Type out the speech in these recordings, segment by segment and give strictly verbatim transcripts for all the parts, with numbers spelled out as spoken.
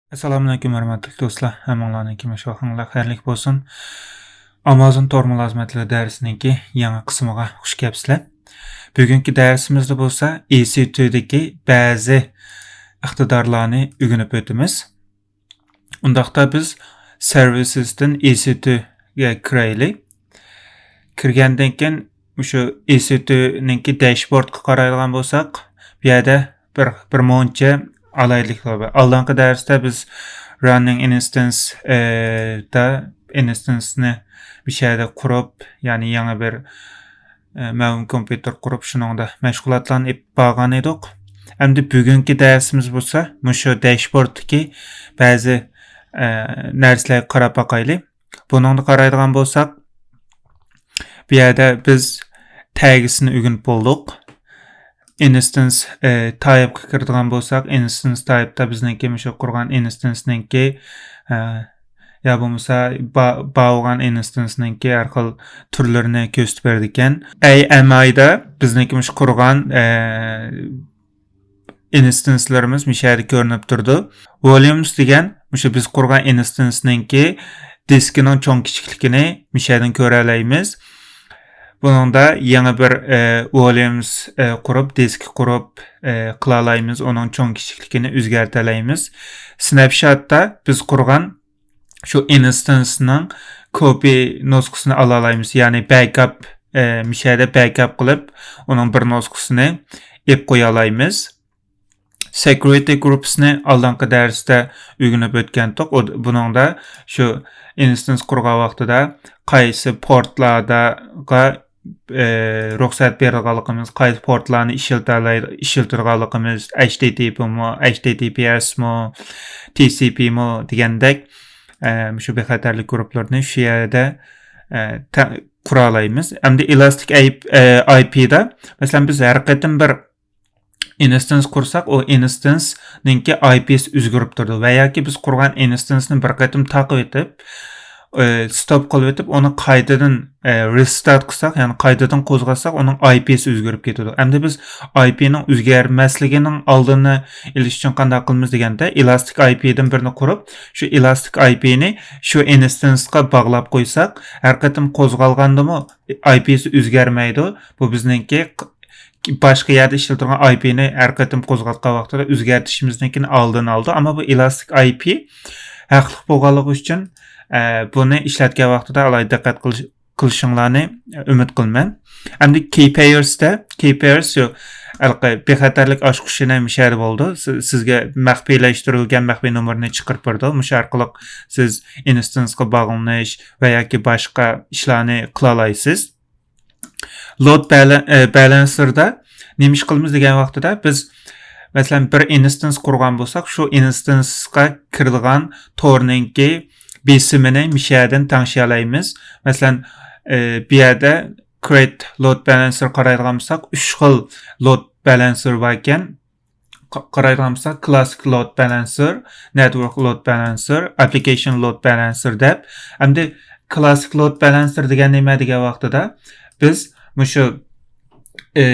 ئەسسالامۇئەلەيكۇم، ھۆرمەتلىك دوستلار. ھەممىڭلارنىڭكى مۇشۇ ۋاقتىڭلار خەيرلىك بولسۇن. ئامازون تور مۇلازىمەتلىرى دەرسىنىڭكى يېڭى قىسمىغا خۇش كەپسىلەر. بۈگۈنكى دەرسىمىزدە بولسا ئېسىتۇدىكى بەزى ئىقتىدارلارنى ئۆگىنىپ ئۆتىمىز. ئۇنداقتا بىز سېرۋىسىستىن ئېسىتۇگە كىرەيلى. كىرگەندىن كېيىن مۇشۇ ئېسىتۇنىڭكى داشبوردقا قارايدىغان بولساق، بۇ يەردە بىر، بىر مۇنچە ئالاھىدىلىكلەر بار. ئالدىنقى دەرستە بىز running instance، ئە، دا instance نى مۇشۇ يەردە قۇرۇپ، يەنى يېڭى بىر، ئە، مەلۇم كومپيۇتېر قۇرۇپ، شۇنىڭدا مەشغۇلاتلارنى ئېلىپ بارغان ئىدۇق. ئەمدى بۈگۈنكى دەرسىمىز بولسا مۇشۇ داشبوردتىكى بەزى، ئە، نەرسىلەرگە قاراپ باقايلى. بۇنىڭدا قارايدىغان بولساق، بۇ يەردە بىز تەگىسىنى ئۆگىنىپ بولدۇق. ئىنستانس، ئە، تايپقا كىرىدىغان بولساق، ئىنستانس تايپتا بىزنىڭكى مۇشۇ قۇرغان ئىنستانسنىڭكى، ئە، يا بولمىسا با-، بار بولغان ئىنستانسنىڭكى ھەر خىل تۈرلىرىنى كۆرسىتىپ بېرىدىكەن. ئەي ئەم ئاي دا بىزنىڭكى مۇشۇ قۇرغان، ئە، ئىنستانسلىرىمىز مۇشۇ يەردە كۆرۈنۈپ تۇرىدۇ. volumes دېگەن مۇشۇ بىز قۇرغان ئىنستانسنىڭكى دىسكىنىڭ چوڭ كىچىكلىكىنى مۇشۇ يەردىن كۆرەلەيمىز. بۇنىڭدا يېڭى بىر، ئە، volumes، ئە، قۇرۇپ، دىسك قۇرۇپ، ئە، قىلالايمىز. ئۇنىڭ چوڭ كىچىكلىكىنى ئۆزگەرتەلەيمىز. سنەپشاتتا بىز قۇرغان شۇ ئىنستانسنىڭ كوپى نۇسخىسىنى ئالالايمىز. يەنى بەكئاپ، ئە، مۇشۇ يەردە بەكئاپ قىلىپ، ئۇنىڭ بىر نۇسخىسىنى ئېلىپ قويالايمىز. سېكيۇرىتى گرۇپپىسىنى ئالدىنقى دەرستە ئۆگىنىپ ئۆتكەنتۇق. ئۇ، بۇنىڭدا شۇ ئىنستانس قۇرغان ۋاقتىدا قايسى پورتلارغا، ئە، رۇخسەت بېرىدىغانلىقىمىز، قايسى پورتلارنى ئىشلىتەلەي-، ئىشلىتىدىغانلىقىمىز، ئەيچ تىي تىي پىمۇ، ئەيچ تىي تىي پىي ئېسمۇ، تىي سىي پىمۇ دېگەندەك، ئە، مۇشۇ بىخەتەرلىك گۇرۇپپىلىرىنى شۇ يەردە، ئە، تە-، قۇرالايمىز. ئەمدى ئېلاستىك ئاي-، ئە، ئاي پىدا، مەسىلەن، بىز ھەر قېتىم بىر ئىنستانس قۇرساق، ئۇ ئىنستانسنىڭكى ئاي پىسى ئۆزگىرىپ تۇرىدۇ ۋە ياكى بىز قۇرغان ئىنستانسنى بىر قېتىم تاقىۋېتىپ، ئى، ستوپ قىلىۋېتىپ، ئۇنى قايتىدىن، ئى، رېستارت قىلساق، يەنى قايتىدىن قوزغاتساق، ئۇنىڭ ئاي پىسى ئۆزگىرىپ كېتىدۇ. ئەمدى بىز ئاي پىنىڭ ئۆزگەرمەسلىكىنىڭ ئالدىنى ئېلىش ئۈچۈن قانداق قىلىمىز دېگەندە، ئېلاستىك ئاي پىدىن بىرنى قۇرۇپ، شۇ ئېلاستىك ئاي پىنى شۇ ئىنستانسقا باغلاپ قويساق، ھەر قېتىم قوزغالغاندىمۇ ئاي پىسى ئۆزگەرمەيدۇ. بۇ بىزنىڭكى ق-، باشقا يەردە ئىشلىتىدىغان ئاي پىنى ھەر قېتىم قوزغاتقان ۋاقتىدا ئۆزگەرتىشىمىزنىڭكىنى ئالدىنى ئالىدۇ. ئەمما بۇ ئېلاستىك ئاي پى ھەقلىق بولغانلىقى ئۈچۈن، ئە، بۇنى ئىشلەتكەن ۋاقتىدا ئالاھىدە دىققەت قىلىش، قىلىشىڭلارنى ئۈمىد قىلىمەن. ئەمدى كېي پەيرستە، كېي پەيرس شۇ ھېلىقى بىخەتەرلىك ئاچقۇچىنى مۇشۇ يەردە بولىدۇ. سى-، سىزگە مەخپىيلەشتۈرۈلگەن مەخپىي نومۇرنى چىقىرىپ بېرىدۇ. مۇشۇ ئارقىلىق سىز ئىنستانسقا باغلىنىش ۋە ياكى باشقا ئىشلارنى قىلالايسىز. لود بەلە-، ئە، بەلەنسېردا نېمە ئىش قىلىمىز دېگەن ۋاقتىدا، بىز، مەسىلەن، بىر ئىنستانس قۇرغان بولساق، شۇ ئىنستانسقا كىرىدىغان تورنىڭكى بېسىمىنى مۇشۇ يەردىن تەڭشىيەلەيمىز. مەسىلەن، ئە، بۇ يەردە create load balancer قارايدىغان بولساق، ئۈچ خىل لود بەلەنسېر بار ئىكەن. قا-، قارايدىغان بولساق، كلاسسىك لود بەلەنسېر، نېتورك لود بەلەنسېر، ئەپلىكېيشن لود بەلەنسېر دەپ. ئەمدى كلاسسىك لود بەلەنسېر دېگەن نېمە دېگەن ۋاقتىدا، بىز مۇشۇ، ئى،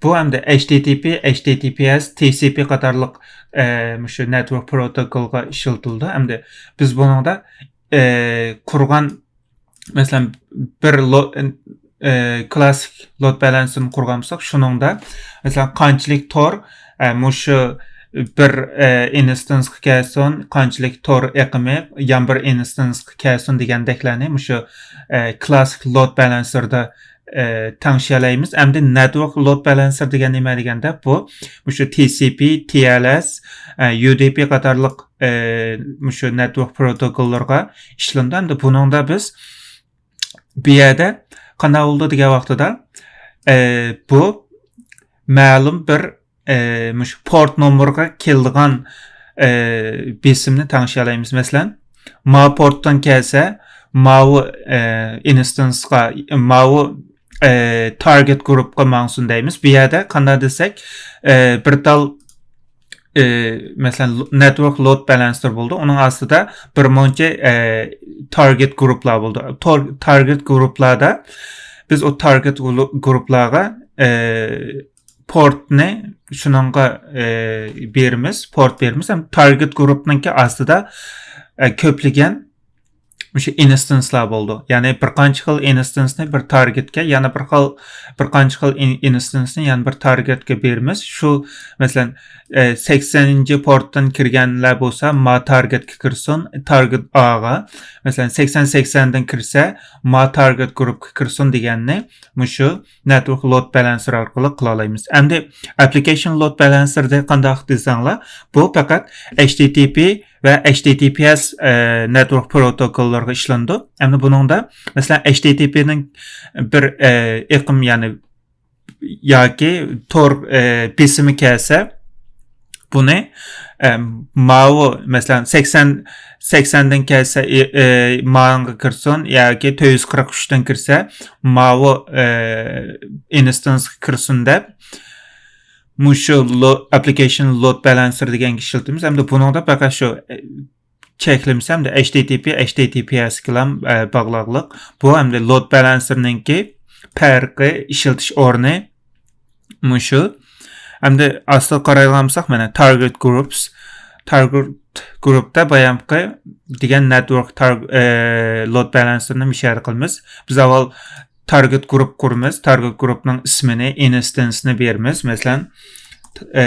بۇ ئەمدى ئەيچ تىي تىي پى، ئەيچ تىي تىي پى ئېس، تىي سىي پى قاتارلىق، ئى، مۇشۇ نېتورك پروتوكولغا ئىشلىتىلىدۇ. ئەمدى بىز بۇنىڭدا، ئى، قۇرغان مەسىلەن، بىر لو-، ئى، كلاسسىك لود بەلەنسىنى قۇرغان بولساق، شۇنىڭدا، مەسىلەن، قانچىلىك تور، ئە، مۇشۇ بىر، ئە، ئىنستانسقا كەلسۇن، قانچىلىك تور ئېقىمى يەنە بىر ئىنستانسقا كەلسۇن دېگەندەكلەرنى مۇشۇ، ئە، كلاسسىك لود بەلەنسېردا، ئە، تەڭشىيەلەيمىز. ئەمدى نېتورك لود بەلەنسېر دېگەن نېمە دېگەندە، بۇ مۇشۇ تىي سىي پى، تىي ئېل ئېس، ئە، يۇ دىي پى قاتارلىق، ئە، مۇشۇ نېتورك پروتوكوللىرىغا ئىشلىنىدۇ. ئەمدى بۇنىڭدا بىز بۇ يەردە قانداق بولىدۇ دېگەن ۋاقتىدا، ئە، بۇ مەلۇم بىر، ئە، مۇشۇ پورت نومۇرىغا كېلىدىغان، ئە، بېسىمنى تەڭشىيەلەيمىز. مەسىلەن، ماۋۇ پورتتىن كەلسە، ماۋۇ، ئە، ئىنستانسقا، ماۋۇ، ئە، تارگېت گۇرۇپقا ماڭسۇن دەيمىز. بۇ يەردە قانداق دېسەك، ئە، بىر تال ئى، مەسىلەن، لو-، نېتورك لود بەلەنسېر بولىدۇ. ئۇنىڭ ئاستىدا بىر مۇنچە، ئى، تارگېت گۇرۇپلار بولىدۇ. تور-، تارگېت گۇرۇپلاردا بىز ئۇ تارگېت گۇلۇ-، گۇرۇپلارغا، ئى، پورتنى شۇنىڭغا، ئە، بېرىمىز، پورت بېرىمىز. ھەم تارگېت گۇرۇپنىڭكى ئاستىدا، ئە، كۆپلىگەن مۇشۇ ئىنستانسلار بولىدۇ. يەنى بىر قانچە خىل ئىنستانسنى بىر تارگېتكە، يەنە بىر خىل، بىر قانچە خىل ئىن-، ئىنستانسنى يەنە بىر تارگېتكە بېرىمىز. شۇ، مەسىلەن، ئە، سەكسەنىنچى پورتتىن كىرگەنلەر بولسا، ما تارگېتكە كىرسۇن، تارگېت ئاغا. مەسىلەن، سەكسەن سەكسەندىن كىرسە، ما تارگېت گۇرۇپقا كىرسۇن دېگەننى مۇشۇ نەتورك لود بالانسېر ئارقىلىق قىلالايمىز. ئەمدى ئەپلىكېيشن لود بالانسېر دە قانداق دېسەڭلار، بۇ پەقەت ئېچ تى تى پى ۋە ئېچ تى تى پى ئېس، ئە، نەتورك پروتوكوللىرىغا ئىشلىنىدۇ. ئەمدى بۇنىڭدا، مەسىلەن، ئېچ تى تى پى نىڭ بىر، ئە، ئېقىم، يەنى ياكى تور، ئە، بېسىمى كەلسە، بۇنى، ئە، ماۋۇ، مەسىلەن، سەكسەن، سەكسەندىن كەلسە، ئە، ئە، ماڭا كىرسۇن ياكى تۆت يۈز قىرىق ئۈچتىن كىرسە، ماۋۇ، ئە، ئىنستانسقا كىرسۇن دەپ، مۇشۇ لو-، ئەپلىكېيشن لود بالانسېر دېگەنگە ئىشلىتىمىز. ئەمدى بۇنىڭدا پەقەت شۇ، ئە، چەكلىمىسى ئەمدى ئېچ تى تى پى، ئېچ تى تى پى ئېس بىلەن، ئە، باغلاقلىق. بۇ ئەمدى لود بالانسېرنىڭكى پەرقى، ئىشلىتىش ئورنى مۇشۇ. ئەمدى ئاستىغا قارايدىغان بولساق، مانا تارگېت گۇرۇپس، تارگېت گۇرۇپتا بايامقى دېگەن نەتورك تار-، ئە، لود بالانسېرنى مۇشۇ يەردە قىلىمىز. بىز ئاۋۋال تارگېت گۇرۇپ قۇرىمىز. تارگېت گۇرۇپنىڭ ئىسمىنى، ئىنستانسنى بېرىمىز. مەسىلەن، ئە،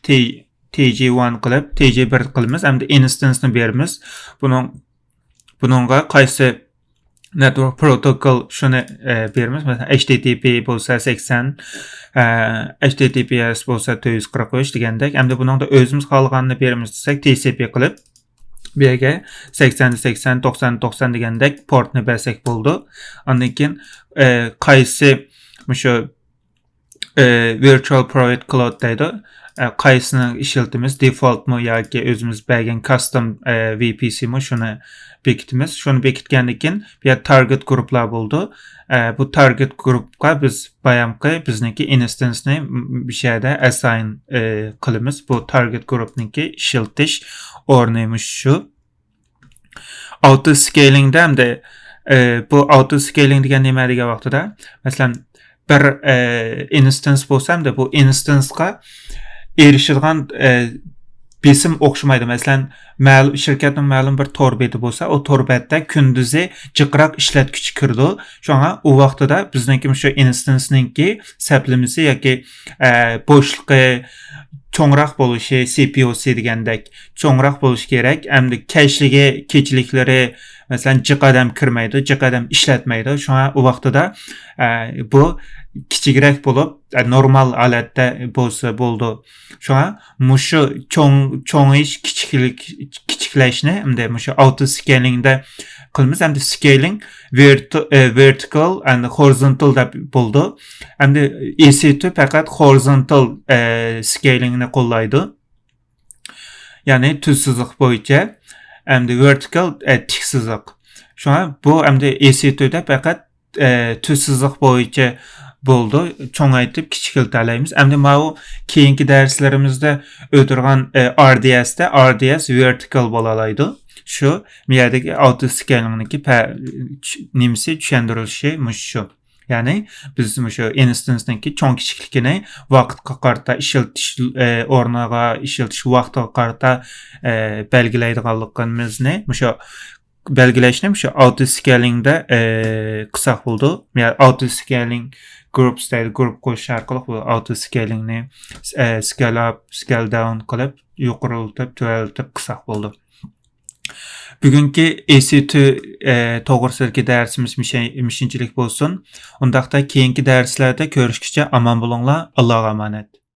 تى-، تى جى ۋان قىلىپ، تى جى بىر قىلىمىز. ئەمدى ئىنستانسنى بېرىمىز. بۇنىڭ، بۇنىڭغا قايسى نەتورك پروتوكول شۇنى، ئە، بېرىمىز. مەسىلەن، ئېچ تى تى پى بولسا سەكسەن، ئە، ئېچ تى تى پى ئېس بولسا تۆت يۈز قىرىق ئۈچ دېگەندەك. ئەمدى بۇنىڭدا ئۆزىمىز خالىغاننى بېرىمىز دېسەك، تى سى پى قىلىپ، بۇ يەرگە سەكسەن، سەكسەن، توقسان، توقسان دېگەندەك پورتنى بەرسەك بولىدۇ. ئاندىن كېيىن، ئە، قايسى مۇشۇ ئە، ۋىرتۇئال پرايۋەت كلاود دەيدۇ. ئە، قايسىنى ئىشلىتىمىز؟ دېفولتمۇ ياكى ئۆزىمىز بەرگەن كاستوم، ئە، ۋى پى سىمۇ؟ شۇنى بېكىتىمىز. شۇنى بېكىتكەندىن كېيىن، بۇ يەردە تارگېت گۇرۇپلار بولىدۇ. ئە، بۇ تارگېت گۇرۇپقا بىز بايامقى بىزنىڭكى ئىنستانسنى م-، م-، بۇ يەردە ئەساين، ئە، قىلىمىز. بۇ تارگېت گۇرۇپنىڭكى ئىشلىتىش ئورنى مۇشۇ. ئاۋتو سكېيلىڭدە ئەمدى، ئە، بۇ ئاۋتو سكېيلىڭ دېگەن نېمە دېگەن ۋاقتىدا، مەسىلەن، بىر، ئە، ئىنستانس بولسا، ئەمدى بۇ ئىنستانسقا ئېرىشىدىغان، ئە، بېسىم ئوخشىمايدۇ. مەسىلەن، مەل-، شىركەتنىڭ مەلۇم بىر تور بېتى بولسا، ئۇ تور بەتتە كۈندۈزى جىقراق ئىشلەتكۈچى كىرىدۇ. شۇڭا ئۇ ۋاقتىدا بىزنىڭكى مۇشۇ ئىنستانسنىڭكى سەپلىمىسى ياكى، ئە، بوشلۇقى چوڭراق بولۇشى، سى پى يۇ سى دېگەندەك چوڭراق بولۇشى كېرەك. ئەمدى كەچلىكى، كېچىلىكلىرى، مەسىلەن، جىق ئادەم كىرمەيدۇ، جىق ئادەم ئىشلەتمەيدۇ. شۇڭا ئۇ ۋاقتىدا، ئە، بۇ كىچىكرەك بولۇپ، ئە، نورمال ھالەتتە بولسا بولىدۇ. شۇڭا مۇشۇ چوڭ، چوڭىيىش، كىچىكلىك، كىچىكلەشنى ئەمدى مۇشۇ ئاۋتو سكېيلىڭدە قىلىمىز. ئەمدى سكېيلىڭ ۋېرتىكال ئەند ھورىزونتال دەپ بولىدۇ. ئەمدى ئى سى تۇ پەقەت ھورىزونتال، ئە، سكېيلىڭنى قوللايدۇ. يەنى تۈز سىزىق بويىچە. ئەمدى ۋېرتىكال، ئە، تىك سىزىق. شۇڭا بۇ ئەمدى ئى سى تۇ دە پەقەت، ئە، تۈز سىزىق بويىچە بولىدۇ. چوڭايتىپ، كىچىكلىتەلەيمىز. ئەمدى ماۋۇ كېيىنكى دەرسلىرىمىزدە ئۆتىدىغان، ئە، ئار دى ئەس تە، ئار دى ئەس ۋېرتىكال بولالايدۇ. شۇ يەردىكى ئاۋتو سكېيلىڭنىڭكى پە-، چۈ-، نېمىسى، چۈشەندۈرۈلۈشى مۇشۇ. يەنى بىز مۇشۇ ئىنستانسنىڭكى چوڭ كىچىكلىكىنى ۋاقىتقا قارىتا ئىشلىتىش، ئە، ئورنىغا، ئىشلىتىش ۋاقتىغا قارىتا، ئە، بەلگىلەيدىغانلىقىمىزنى مۇشۇ بەلگىلەشنى مۇشۇ ئاۋتو سكېيلىڭدە، ئە، قىلساق بولىدۇ. يەنى ئاۋتو سكېيلىڭ گۇرۇپس دەيدۇ، گۇرۇپ قوشۇش ئارقىلىق بۇ ئاۋتو سكېيلىڭنى، ئە، سكېيل ئاپ، سكېيل داۋن قىلىپ، يۇقىرىلىتىپ، تۆۋەنلىتىپ قىلساق بولىدۇ. بۈگۈنكى ئى سى تۇ، ئە، توغرىسىدىكى دەرسىمىز مۇشۇ-، مۇشۇنچىلىك بولسۇن. ئۇنداقتا كېيىنكى دەرسلەردە كۆرۈشكىچە ئامان بولۇڭلار. ئاللاغا ئامانەت.